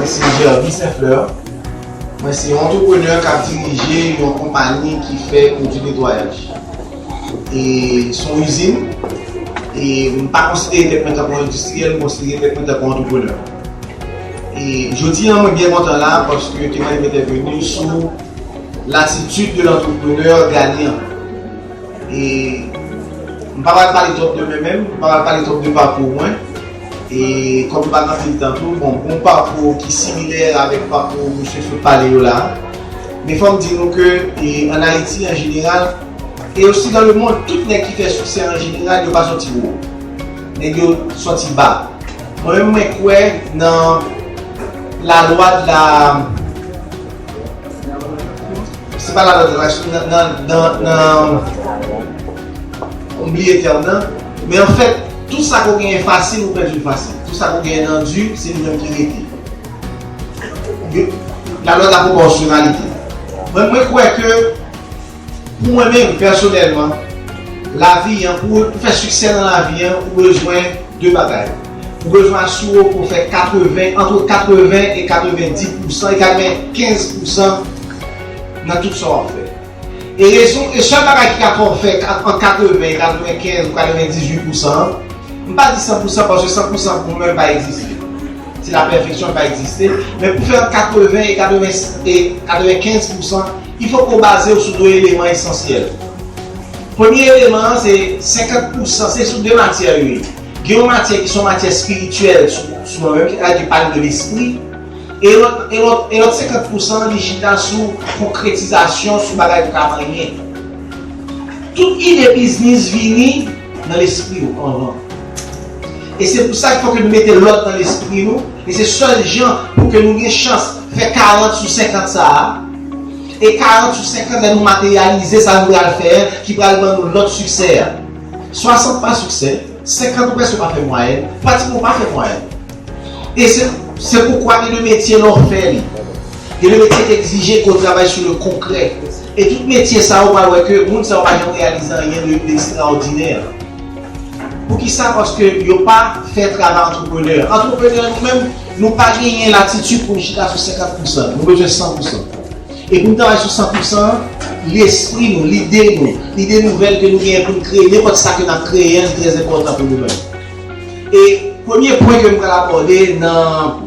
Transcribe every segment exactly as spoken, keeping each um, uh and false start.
Se Gervy Saint-Fleur. Mwen se yon antreprenè k ap dirije yon konpayi ki fè pwodui netwayaj. E se yon izin. E m pa konsidere tèt mwen tankou endistriyèl, m konsidere tèt mwen tankou antreprenè. E jodi a, mwen byen kontan la paske te mande m entèveni sou l'attitude de l'entrepreneur gagnant. E m pa pral pale twòp de mwen menm, m pa pral pale twòp de pakou mwen. E kòm m pa gen anpil tan tou, bon, m gen yon pakou ki similè avèk pakou misye sot pale yo la. Men fò m di nou ke, e, ann Ayiti, an jeneral, e osi dans le monde, tout nèg ki fè siksè an jeneral, yo pa sòti wo. Nèg yo sòti ba. Mwen menm, mwen kwè nan la loi de la, se pa la loi de la, nan, nan, nan, nan, m bliye tèm nan. Men anfèt, tout sa ke w genyen fasil, ou pèdi l fasil. Tout sa ke w genyen nan di, se li menm ki rete. La loi de la proportionnalité. Mwen, mwen kwè ke, pou mwen menm, pèsonèlman, lavi an, pou, pou fè siksè nan lavi an, ou bezwen de bagay. Ou bezwen asire w ke w fè katreven, ant katreven e katrevendis pousan, e katrevenkenz pousan nan tout sa w ap fè. E rezon, e sèl bagay ki ka fè w fè kat-, ant katreven e katrevenkenz ou katrevendizuit pousan an, m pa di san pousan paske san pousan pou mwen pa egziste. Se lapèfeksyon pa egziste. Men pou fè ant katreven e katreven, e katrevenkenz pousan, il faut que w baze w sou de eleman esansyèl. Premye eleman an, se senkant pousan, se sou de matyè yo ye. Gen yon matyè ki se yon matyè espirityèl, sou, sou mwen menm, ki, ki pale de lespri. E lòt, e lòt, e lòt senkant pousan, li chita sou konkretizasyon, sou bagay ou ka manyen. Tout ide biznis vini nan lespri w anvan. E se pou sa k fò ke nou mete lòd nan lespri nou. E se sèl jan pou ke nou gen chans fè karant sou senkant sa a. E karant sou senkant, lè nou materyalize sa nou pral fè, ki pral ban nou lòt siksè a. Swasant pa siksè, senkant ou prèske pa fè mwayèn, pratikman ou pa fè mwayèn. E se, se poukwa gen de metye lè w fè li. Gen de metye ki egzije ke w travay sou le konkrè. E tout metye sa yo, ou pral wè ke moun sa yo pa janm reyalize anyen de, de ekstraòdinè. Poukisa? Paske yo pa fè travay antreprenè. Antreprenè, nou menm, nou pa genyen latitid pou nou chita sou senkant pousan. Nou bezwen san pousan. E pou n travay sou san pousan an, lespri nou, lide nou, lide nouvèl ke nou genyen pou n kreye, nenpòt sa ke n ap kreye an, li trè enpòtan pou nou menm. E premye pwen ke m pral abòde nan,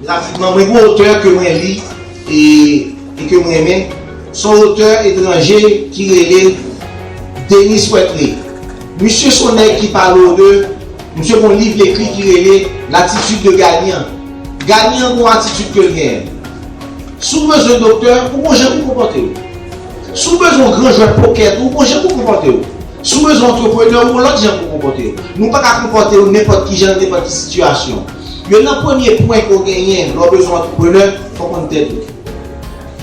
rapidman, mwen gen yon otè ke mwen li e, e ke mwen renmen. Se yon otè etranje ki rele Denis Waitley. Misye se yon nèg ki pale w de, misye gen yon liv li ekri ki rele L'attitude de gagnant. Gagnant gen yon atitid ke l genyen. Si w bezwen doktè, ou gon jan pou w konpòte w. Si w bezwen yon gran jwè pokè tou, ou gon jan pou w konpòte w. Si w bezwen antreprenè, ou gon lòt jan pou w konpòte w. Men w pa ka konpòte w nenpòt ki jan, nan nenpòt ki sitiyasyon. Youn nan premye pwen ke w genyen lè w bezwen antreprenè, fò w konn tèt ou.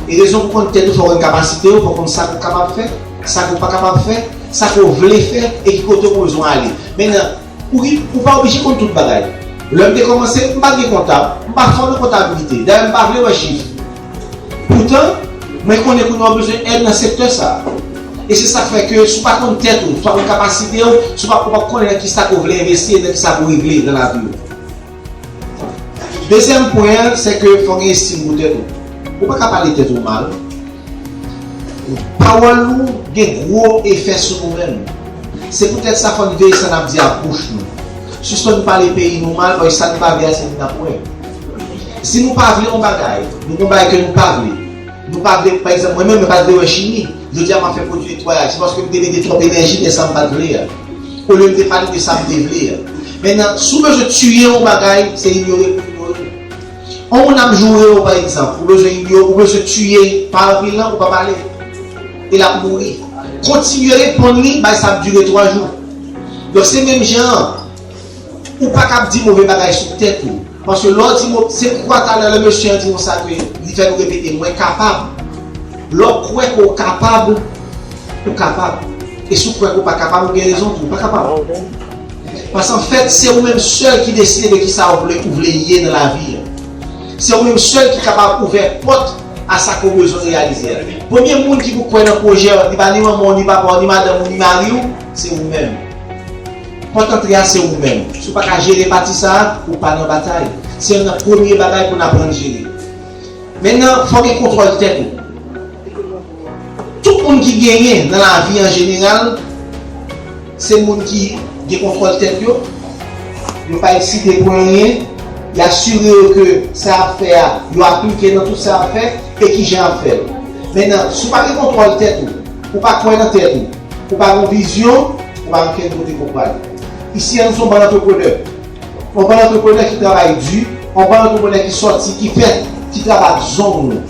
E rezon pou w konn tèt ou, fò w konn kapasite w, fò w konn sa ke w kapab fè, sa ke w pa kapab fè, sa ke w vle fè, e ki kote w bezwen ale. Mentnan, ou, ou pa oblije konn tout bagay. Lè m te kòmanse, m pa t gen kontab, m pa fò nan kontabilite. Dayè, m pa vle wè chif. Poutan, mwen konnen kounye a w bezwen èd nan sektè sa a. E se sa k fè ke si w pa konn tèt ou, si w pa konn kapasite w, si w pa, ou p ap konnen nan kisa ke w vle envesti e nan kisa ke w vle nan lavi w. Dezyèm pwen an, se ke fò w gen estim pou tèt ou. Ou pa ka pale tèt ou mal. Pawòl nou gen gwo efè sou nou menm. Se poutèt sa fò n veye sa n ap di ak bouch nou. Sispann pale peyi nou mal, paske sa nou pa vle a se li n ap wè. Si nou pa vle yon bagay, nou gen yon bagay ke nou pa vle. Nou pa vle, pa egzanp, mwen menm, mwen pa t vle wè chini. Jodi a, m ap fè pwodui netwayaj. Se paske m te mete twòp enèji nan sa m pa t vle a. Olye m te pale de sa m te vle a. Mentnan, si w bezwen tiye yon bagay, se inyore pou w inyore. Yon moun ap joure w, pa egzanp, ou bezwen inyore, ou bezwen tiye, pa anpil non, ou pa pale. E l ap mouri. Kontinye reponn li, bay sa ap dire twa jou. Donk, se menm jan an. Ou pa kab di move bagay sou tèt ou. Paske lè w di mo, se poukwa talè lè mesye an di konsa ke li fè nou repete, mwen kapab. Lè w kwè ke w kapab, ou kapab. E si w kwè ke w pa kapab, ou gen rezon tou, ou pa kapab. Paske anfèt, se ou menm sèl ki deside de kisa w vle, ou vle ye nan lavi a. Se ou menm sèl ki kapab ouvè pòt a sa ke w bezwen reyalize a. Premye moun ki pou kwè nan pwojè w, li pa ni manman w, ni papa w, ni madanm ou, ni mari w, se ou menm. Pòt antre a se ou menm. Si w pa ka jere pati sa a, ou pa nan batay. Se youn nan premye bagay pou n aprann jere. Mentnan, fò w gen kontwòl tèt ou. Tout moun ki genyen nan lavi an jeneral, se moun ki gen kontwòl tèt yo, yo pa eksite pou anyen, y asire yo ke sa y ap fè a, yo aplike nan tout sa y ap fè, e kijan y ap fè l. Mentnan, si w pa gen kontwòl tèt ou, ou pa kwè nan tèt ou, ou pa gen vizyon, ou pa gen okenn kote pou w prale. Isi a, nou se yon bann antreprenè. Yon bann antreprenè ki travay di, yon bann antreprenè ki sòti, ki fè, ki travay ak zong nou.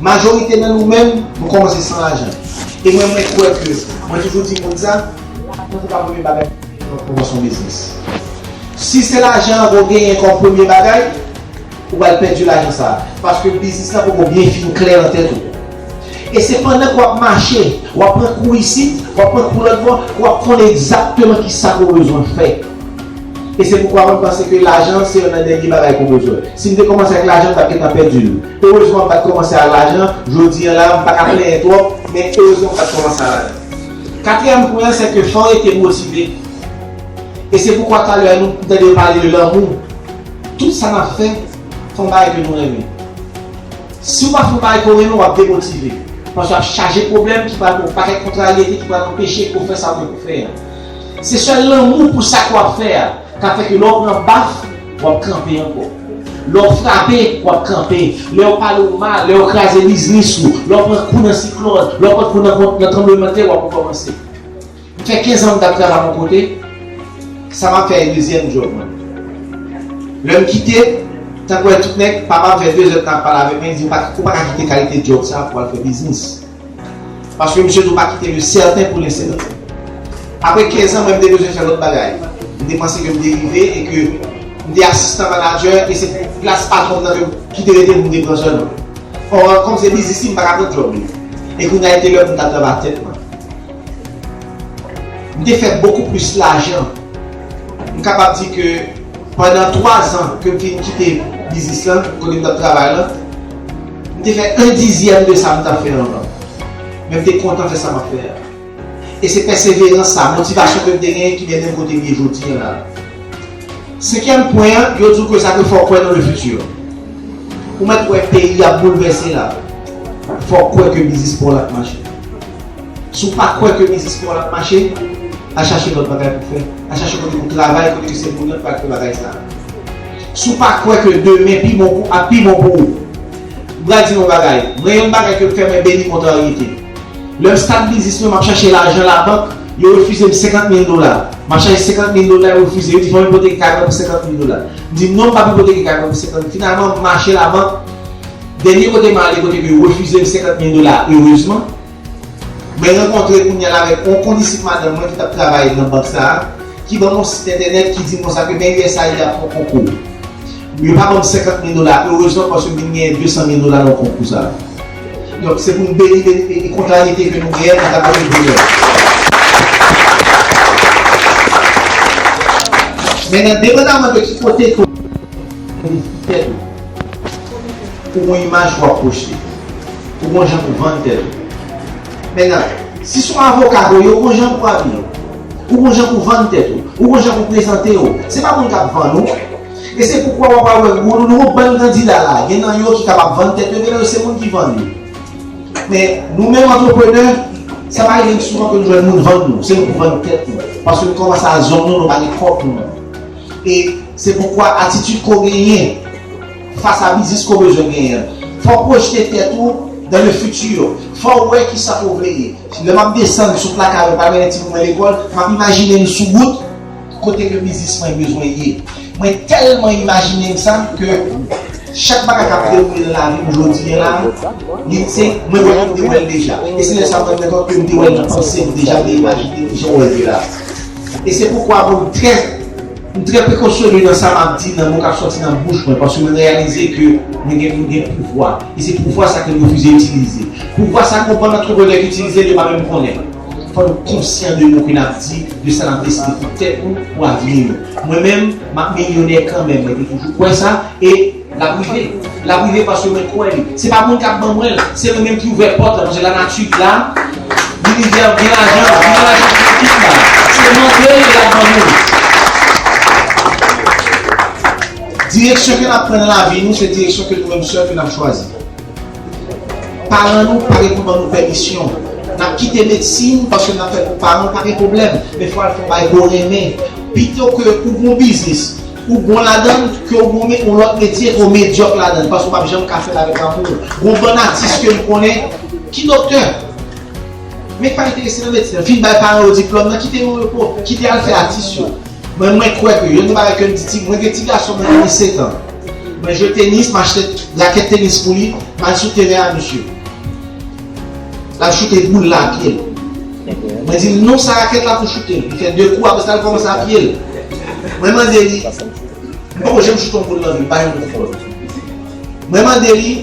Majorite nan nou menm, nou kòmanse san lajan. E mwen, mwen kwè ke, mwen toujou di moun sa, lajan se pa premye bagay nan kòmanse yon biznis. Si se lajan an ke w genyen kòm premye bagay, ou pral pèdi lajan sa a. Paske biznis la poko byen fin klè nan tèt ou. E se pandan ke w ap mache, w ap pran kou isit, w ap pran kou lòt bò, ke w ap konnen egzakteman kisa ke w bezwen fè. E se poukwa mwen panse ke lajan se youn nan dènye bagay ke w bezwen. Si m te kòmanse ak lajan, m t ap gentan pèdi l. Erezman, m pa t kòmanse ak lajan, jodi a la, m pa ka plenyen twòp, men erezman, m pa t kòmanse ak lajan. Katriyèm pwen an, se ke fò w rete motive. E se poukwa talè a nou tande yo pale de lanmou. Tout sa n ap fè, fò w bay ke nou renmen. Si w pa fè yon bagay ke w renmen, w ap demotive. Paske w ap chaje pwoblèm ki pral ba w yon pakèt kontraryete ki pral anpeche ke w fè sa w gen pou fè a. Se sèl lanmou pou sa ke w ap fè a k ap fè ke lè w pran baf, w ap kanpe ankò. Lè w frape, w ap kanpe. Lè yo pale w mal, lè yo kraze biznis ou, lè w pran kou nan siklòn, lè w pran kou nan, nan tranblemanntè, w ap rekòmanse. M fè kenz an m t ap travay yon kote, sa m ap fè a e dezyèm djòb mwen. Lè m kite, tankou wè tout nèg, papa m fè de zè tan ap pale avèk mwen, li di, "Ou pa, ou pa ka kite kalite djòb sa a pou w al fè biznis." Paske misye di, "Ou pa kite le sèten pou lensetan." Apre kenz an, mwen, m te bezwen fè lòt bagay. M te panse ke m te rive e ke m te asistan manadjè e se plas patwòn nan ke, ki te rete pou m te pran sèlman. Ò, kòm se biznis li, m pa ka pran djòb li. E kounye a, e te lè pou m ta travay ak tèt mwen. M te fè bokou plis lajan. M kapab di ke pandan twa zan ke m fin kite biznis lan, kote m t ap travay lan, m te fè en dizyèm de sa m t ap fè anvan. Men m te kontan fè sa m ap fè a. E se pèseverans sa, motivasyon ke m te genyen ki mennen m kote m ye jodi a la. Senkyèm pwen an, yo di w ke sa ke fò w kwè nan le futur. Ou mèt wè peyi ap boulvèse la. Fò w kwè ke biznis pa w la ap mache. Si w pa kwè ke biznis pa w la ap mache, al chache lòt bagay pou fè. Al chache kote pou travay, kote ke se moun nan k pral fè bagay sa a. Si w pa kwè ke demen pi bon pou, ap pi bon pou ou, m pral di nou yon bagay. Mwen, yon bagay ke fè mwen beni kontraryete. Lè m start biznis mwen, m ap chache lajan labank, yo refize m senkant mil dola. M ap chache senkant mil dola, yo refize. Yo di, "Fò m ipoteke kay mwen pou senkant mil dola." M di, "Non, m p ap ipoteke kay mwen pou senkant mil." Finalman, m mache labank. Dènye kote m ale, kote ke yo refize m senkant mil dola, erezman. Mwen rankontre kounye a la avèk yon kondisip madanm mwen ki t ap travay nan bank sa a, ki ban m yon sit entènèt ki di m konsa ke men U S A I D ap fè yon konkou. Yo pa ban m senkant mil dola, erezman, paske m vin genyen de san mil dola nan konkou sa a. Donk, se pou n beni, beni, beni kontraryete ke nou genyen, nou ta pale de bonè. Men nan depandaman de ki kote ke w envesti tèt ou, ou gon imaj pou w ap pwojte. Ou gon jan pou vann tèt ou. Mentnan, si se yon avoka ke w ye, ou gon jan pou w abiye. Ou gon jan pou vann tèt ou. Ou gon jan pou prezante w. Se pa moun k ap vann ou. E se poukwa w ap wè gwo nou, nou gon bann kandida la. Gen nan yo ki kapab vann tèt yo, gen nan yo se moun ki vann yo. Men nou menm antreprenè, sa pa rive souvan ke nou jwenn moun vann nou. Se nou ki vann tèt nou. Paske nou kòmanse a zong nou, nou pa gen kòb nou menm. E se poukwa atitid ke w genyen fas a biznis ke w bezwen genyen an. Fò w pwojte tèt ou dans le futur. Fò w wè kisa ke w vle ye. Lè m ap desann sou plaka yo, pa mennen timoun mwen lekòl, m ap imajine m sou wout kote ke biznis mwen bezwen ye. Mwen tèlman imajine m sa ke chak bagay k ap dewoule nan lavi m jodi a la, li se mwen menm ki te wè l deja. E se lè sa mwen rann kont ke m te wè l nan panse m deja, m te imajine m jan w wè l ye la. E se poukwa mwen m trè, m trè prekosyone nan sa m ap di, nan mo k ap sòti nan bouch mwen, paske mwen reyalize ke mwen gen, mwen gen pouvwa. E se pouvwa sa ke m refize itilize. Pouvwa sa ke yon bann antreprenè ki itilize, yo pa menm konnen. Fò nou konsyan de nou ke n ap di, de sa n ap deside pou tèt nou, pou avni nou. Mwen menm, m ap milyonè kanmenm, mwen te toujou kwè sa, e l ap rive. L ap rive paske mwen kwè li. Se pa moun k ap ban mwen l, se mwen menm ki ouvè pòt la, paske lanati la, Univè gen lajan, gen lajan pou tout la. Se mande l, l ap ban nou. Direksyon ke n ap pran nan lavi nou, se direksyon ke nou menm sèl ke n ap chwazi. Paran nou pa gen pou ban nou pèmisyon. N ap kite medsin paske n ap fè pou paran, pa gen pwoblèm. Men fò al fè yon bagay ke w renmen. Pito ke ou gon biznis, ou bon ladan l, ke w gon me-, yon lòt metye ke w medyòk ladan l, paske w p ap janm ka fè l avèk lanmou. Gon bann atis ke m konnen ki doktè, men k pa enterese nan medsin, fin bay paran yo diplòm nan, kite yo repo, kite al fè atis yo. Mwen, mwen kwè ke youn nan bagay ke m di ti, mwen gen ti gason mwen ki gen sèt an. Mwen jwe tenis, m achte rakèt tenis pou li, m al sou teren a misye. L ap choute boul la a pye l. Mwen di l, non, sa rakèt la pou choute l. Li fè de kou, apre sa, l kòmanse a pye l. Mwen mande li, m poko janm choute yon boul nan vi m, m pa janm jwe foutbòl. Mwen mande li,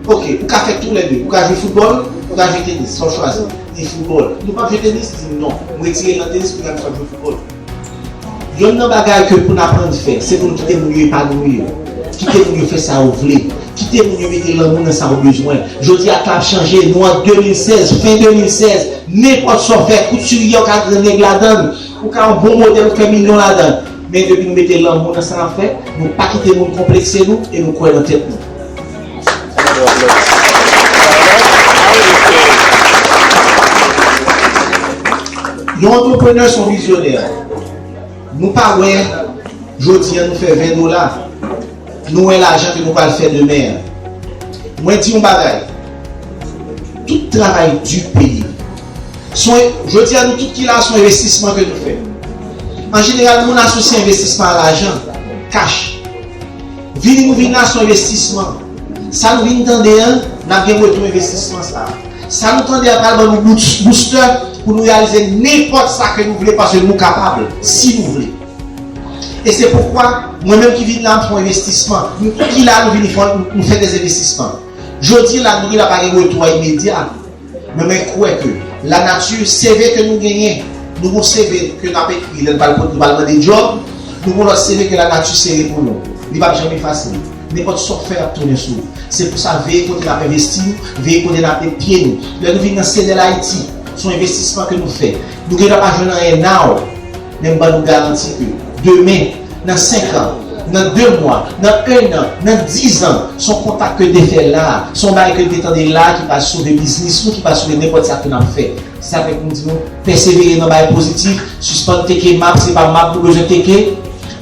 oke, ou ka fè toulède, ou ka jwe foutbòl, ou ka jwe tenis, sa w chwazi. Li di foutbòl. Nou p ap jwe tenis? Li di non. M retire l nan tenis, kounye a m sot jwe foutbòl. Youn nan bagay ke pou n aprann fè, se pou n kite moun yo epanouyi yo. Kite moun yo fè sa yo vle. Kite moun yo mete lanmou nan sa yo bezwen. Jodi a, tan ap chanje. Nou an de mil sèz, fen de mil sèz. Nenpòt sa w fè, koutiri a, w ka gen nèg ladan l. Ou ka yon bon modèl, ou fè milyon ladan l. Men depi nou mete lanmou nan sa n ap fè, nou pa kite moun konplekse nou e nou kwè nan tèt nou. Yon antreprenè se yon vizyonè. Nou pa wè, jodi a nou fè ven dola, nou wè lajan ke nou pral fè demen an. Mwen di yon bagay, tout travay di peye. Se yon, jodi a nou tout ki la, se yon envestisman ke nou fè. An jeneral, moun asosye envestisman a lajan, kach. Vini nou vin la, se yon envestisman. Sa nou vin tande an, n ap gen retou envestisman sa a. Sa nou tande an pral ban nou bous-, booster pou nou reyalize nenpòt sa ke nou vle, paske nou kapab, si nou vle. E se poukwa, mwen menm ki vin la, m fè yon envestisman. Nou tout ki la, nou vini fè, nou fè de envestisman. Jodi la, nou gen la pa gen retou a imedya. Men mwen kwè ke lanati, se ve ke nou genyen. Nou gon se ve ke n ap ekri, lè n pral pot-, nou pral mande djòb. Nou gon lòt se ve ke lanati sere pou nou. Li p ap janm efase. Nenpòt sa w fè, l ap tounen sou ou. Se pou sa, veye kote n ap envesti nou, veye kote n ap met pye nou. Lè nou vin nan Sedel Ayiti, se yon envestisman ke nou fè. Nou gentan pa jwenn anyen now, men m ban nou garanti ke demen, nan senk an, nan de mwa, nan en an, nan diz an, se yon kontak ke n te fè la, se yon bagay ke n te tande la ki pral sove biznis nou, ki pral sove nenpòt sa ke n ap fè. Se sa k fè pou m di nou, pèsevere nan bagay pozitif, sispann teke map, se pa map nou bezwen teke.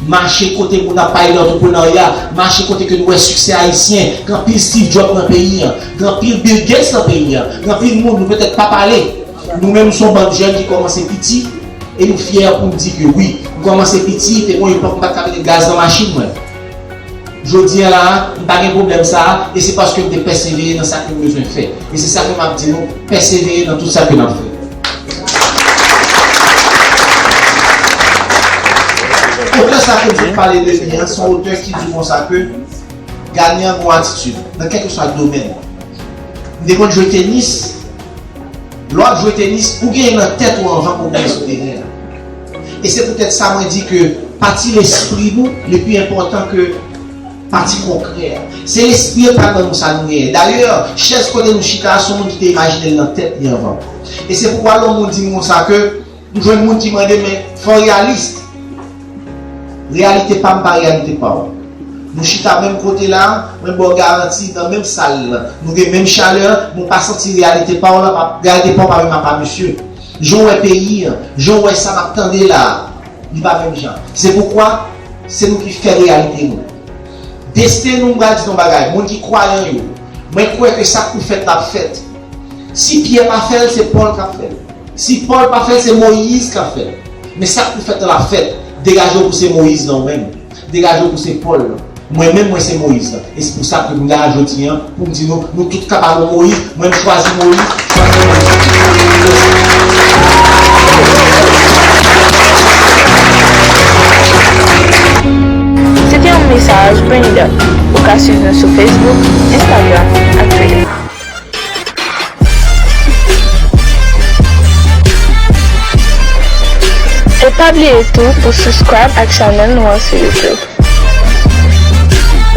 Mache kote moun ap pale de antreprenarya, mache kote ke nou wè siksè ayisyen, gen anpil Steve Jobs nan peyi an, gen anpil Bill Gates nan peyi an, gen anpil moun nou petèt pa pale. Nou menm, se yon bann jèn ki kòmanse piti, e nou fyè pou n di ke wi, m kòmanse piti, te gon epòk m pa t ka mete gaz nan machin mwen. Jodi a la a, m pa gen pwoblèm sa a, e se paske m te pèsevere nan sa ke m bezwen fè. E se sa ke m ap di nou, pèsevere nan tout sa ke n ap fè. Otè sa ke m sot pale de li an, se yon otè ki di konsa ke, Ganyan gon atitid, nan kèlkeswa domèn. M te konn jwe tenis, lè w ap jwe tenis, ou genyen nan tèt ou anvan pou w genyen sou teren an. E se poutèt sa mwen di ke pati lespri nou li pi enpòtan ke pati konkrè a. Se lespri an k pral ban nou sa nou genyen. Dayè, chèz kote nou chita a, se yon moun ki te imajine l nan tèt li anvan. E se poukwa lè yon moun di m konsa ke, m jwenn moun ki mande, men fò w reyalis. Reyalite pa m pa reyalite pa w. Nou chita menm kote la, mwen ba w garanti, nan menm sal lan, nou gen menm chalè, men w pa santi reyalite pa w lan, pa, reyalite pa w pa menm apa misye. Jan w wè peyi an, jan w wè sa n ap tande la a, li pa menm jan. Se poukwa, se nou ki fè reyalite nou. Desten nou, m pral di nou yon bagay, moun ki kwayan yo, mwen kwè ke sa k pou fèt la ap fèt. Si Pyè pa fè l, se Pòl k ap fè l. Si Pòl pa fè l, se Moyiz k ap fè l. Men sa k pou fèt la ap fèt. Degaje w pou se Moyiz lan ou menm. Degaje w pou se Pòl lan. Mwen menm, mwen se Moyiz lan. E se pou sa ke m la jodi an, pou m di nou, nou tout ka pa gon Moyiz, mwen m chwazi Moyiz, chwazi Moyiz. Se te yon mesaj Brain Dump. Ou ka swiv nou sou Facebook, Instagram ak Twitter. E pa bliye tou pou subscribe ak chanèl nou an sou YouTube.